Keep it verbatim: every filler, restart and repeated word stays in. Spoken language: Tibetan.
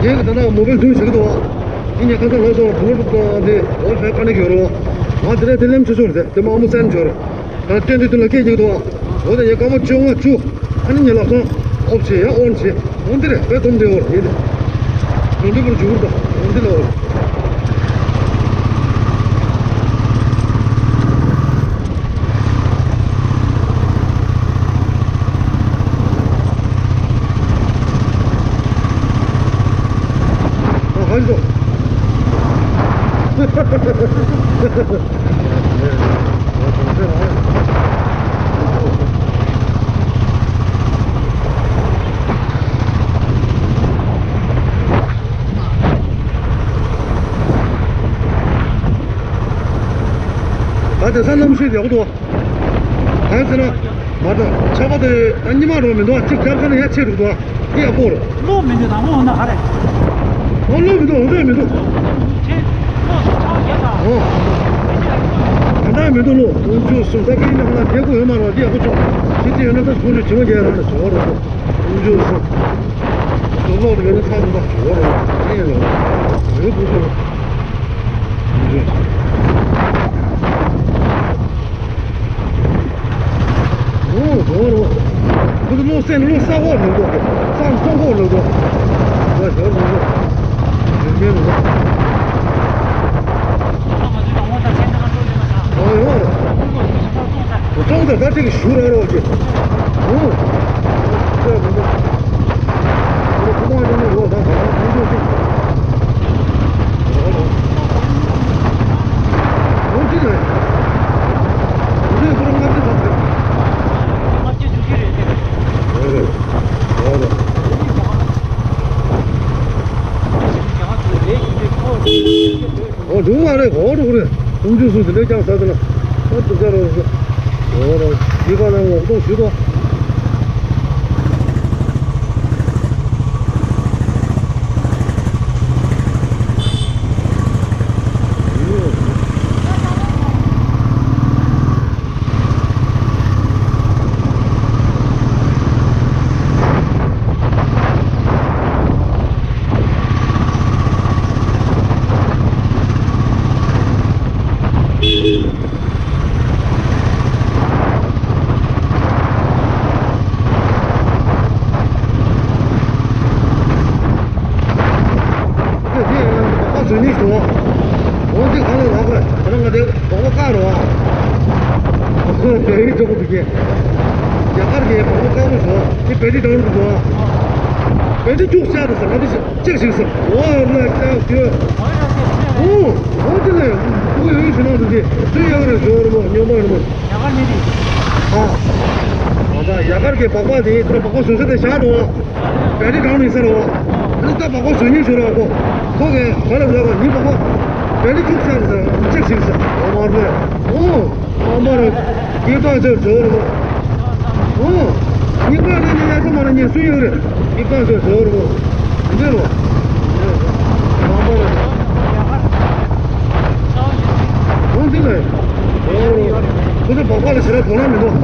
ངས་ད་ལྟ་མོ་པའི་མདུན་བྱེད་ཀྱི་འདུག་བ། ངས་ཉལ་ཁ་སང་ལོག་སོང་བ། བུ་མོ་དེ་འོ་ཕའི་ཀ་ནས་ཡོད་རོ། ང་དེ་ནས་དེ་ལེམ་ཆུ་ཆུ་རེད། དེ་མ་མོ་སན་ཆོར། ད་སྟོན་དུས་དུ་ལ་སྐད་ཅིག་འདུག་བ། འོ་ད་ཉལ་སྐར་མ་བཅོ་ལྔ་བཅུ། ཨ་ནི་ཉལ་ལག་སོང་། ཨོབ་ཆེ་ཡ་ཨོན་ཆེ། འོན་ཏེ་རེད། བས་སྟོན་དེ་འོར་ཡེ་དེ། འོན་ཏེ་བར་འཇུག་གུར་དང་འོན་ཏེ་ལ་འོར། ཨ་ཧ་ལོ། ད་དེང་སང་གནམ་གཤིས་ཡག་པོ་འདུག་གང་ཟེར་ན། མ་ད་ཆར་པ་དེ་ད་ཉི་མ་རང་མི་འདུག་གཅིག་རྒྱབ་ཁ་ནས་ཡར་ཆེ་རུ་འདུག་ཨེ་ཡག་པོ་རེད། གློག་མི་འདུག་དང་པོ་འོ་ན་ག་རེ། ཨོ་གློག་མི་འདུག་འོ་འདྲ་མི་འདུག་ཆེ། གློག་ཆར་པ་རྒྱག་དང་། ཨོ། ད་ལྟ་མི་འདུག་གློག་འོ་ཆུ་སུམ་ད་ཀིན་ནང་ལ་རྒྱལ་སྒོ་ཡོད་མ་རེད། འདི་ཡག་པོ་བྱུང་། ཅི་སྟེ་ཡོད་ན་ད་སུ་ནས་བྱེ་མ་རྒྱག་རང་ལ་བྱེ་བ་རོགས་སོ། འོ་ཆུ་སུམ། གློག་དེ་མེད་ན་ཚ་འདུག་ད་བྱེ་བ་རོགས་ཨེ་ཡིན་ལ། འོ་ཆུ་སུམ། འོ་འོ་འོ། ཁོ་ཚོ་བློ་སེམས་བློ་ས་འོག་ལོག་འགྲོ། ས་འོག་ལོག་འགྲོ། ང་ཞོར་ལོག་འགྲོ། ཡོད་མཁན་ལོག་འགྲོ། འོ་ཡོང་རེད། ཀྲོང་ཙེ་ད་ཅིག་ཞུ་ར་རོགས་ཀྱི། འོ། ཁོ་མ་ཡོང་ན་ལོག་ད་ག་རང་ཁོང་ཚོ་ཅིག་འོ་ཅི་ལ། འདི་ཁོ་རང་ལྔ་བཅུ་ཙམ་རེད། ལྔ་བཅུ་བཅུ་བཞི་རེད་དེ། འོ་རེད། འོ་རེད། འོ་འགྲོ་མ་རེད། འོ་འགྲོ་རེད། སུམ་ཅུ་སུ་དེ་འདྲ་ཀྱང་ཟ་ཟ་ན། ཨ་ཏི་ཟ་རོ་ཟ། འོ་རོ། ཡི་ག་ལ་ངོ་གདོང་ཞུ་དོ། ཨ་ཟོས་ནི་ཞོ། འོ་འདི་ག་ལ་ལག་པ་ད་ང་དེ་སྦག་སྦག་བཀག་རོགས། ཨ་ཁོ་བེ་རི་ཅོག་འདུག་གས། རྒྱ་གར་གྱི་སྦག་སྦག་བཀག་རོགས་ཞོ། དེ་བེ་རི་དང་རུ་འདུག་གས། བེ་རི་བཅུག་བཞག་དང་ཟེར་ང་དེ་ཅེག་ཞིག་ཟེར། འོ་ལ་ཅག་ཞོ། འོ་འོ་དེ་ལ་འོ་ཡོད་ཞུ་ན་འདུག་གས། སུས་ཡག་རེད་ཞོ་རེད་མོ་སྨྱོན་པ་རེད་མོ། ཨ། ཨ་ད་རྒྱ་གར་གྱི་སྦག་སྦག་དེ་ད་སྦག་སྦག་བཟོ་ས་དེ་བཞག་འགྲོ་བ། བེ་རི་གང་ནས་ཟེར་བ། ཨ་ནི་ད་སྦག་སྦག་བཟོ་ཉེན་ཞུ་ར་གོ། ཁོ་གས་ག་ལ་ཟེར་བ་ནི་སྦག་སྦག་བེ་རི་བཅུག་ཤག་ཟེར་ཅེག་ཞིག་ཟེར། འོ་མ་རེད། འོ། མ་མ་རེད། སྐྱེས་པ་ཟེར་ཟེར་རོ། འོ། སྙིང་ག་ནས་ཉེ་ཡ་ཚོ་མ་ན་ཉེ་སུ་ཡོད་རེད། སྐྱེས་པ་ཟེར་ཟེར་རོ། འདི་རོ། མ་མ་རེད། འོ་འདི་ལ། འོ། ཁོ་ཚོ་སྦག་སྦག་ལ་ཞེ་དྲག་དོ་སྣང་མི་འདུག